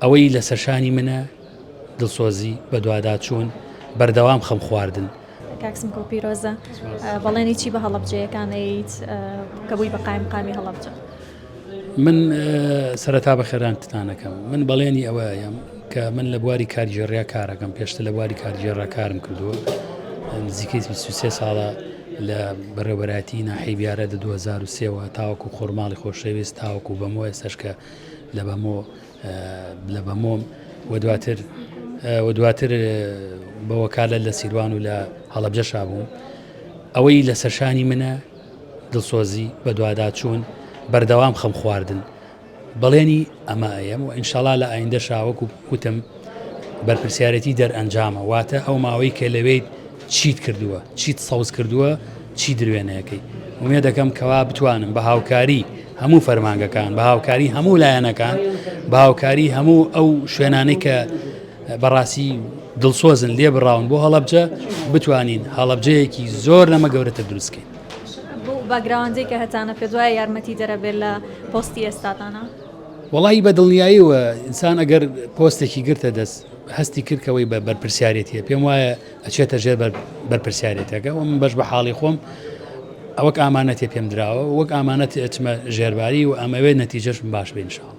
ئەوەی لەسەر شانی منە دڵسۆزی، بەدواداچوون، بەردەوام خەم خواردن. کاک سمکۆ پیرۆزە بەڵێنی چی بە هەڵەبجەیەکان ئەیت کە بووی بە قایمقامی هەڵەبجە؟ من سەرەتا بەخێرانتان ئەکەم. من بەڵێنی ئەوە ئەیەم کە من لە بواری کارگێڕیا کارەکەم، پێشتر لە بواری کارگێڕا کارم کردووە، نزیکەی 23 ساڵە لە بەڕێوەبەرایەتی ناحیەی بیارە لە 2003ەوە تاوەکو خۆرماڵی خۆشەویست تاوەکو بەمۆ ئێستاش کە لە بەمۆ لە بەمۆم و دواتر و دواتر بە وەکالەت لە سیروان و لە هەڵەبجەشا بووم. ئەوەی لە سەرشانی منە دڵسۆزی، بەدواداچوون، بەردەوام خەم خواردن. بەڵێنی ئەمە ئەیەم و ئینشاڵا لە ئایندەشا وەکو وتم بەرپرسیارێتی دەرئەنجامە، واتە ئەو ماوەی کە لەوێیت چیت کردووە، چیت سەوز کردووە، چی دروێنەکەی. ئومێد دەکەم کەوا بتوانم بە هاوکاری هەموو فەرمانگەکان، بە هاوکاری هەموو لایەنەکان، بە هاوکاری هەموو ئەو شوێنانەی کە بەڕاستی دڵسۆزن لێ بڕاون بۆ هەڵەبجە، بتوانین هەڵەبجەیەکی زۆر لەمە گەورەتر دروست بکەین. بەو background ەی کە هەتانە پێت وایە یارمەتی دەرەبێت لە پۆستی ئێستاتانا؟ وەڵاهی بە دڵنیاییەوە ئینسان ئەگەر پۆستێکی گرتە دەست هەستی کرد کەەوەی بە بەرپرسیارێتیە پێم وایە ئەچێتە ژێر بەرپرسیارێتەکە و من بەش بە حاڵی خۆم ئەوەک ئامانەتێ پێم دراوە وەک ئامانەت ئەچمە ژێرباری و ئەمەوێت نەتیجەشم باش بێ ان شاء الله.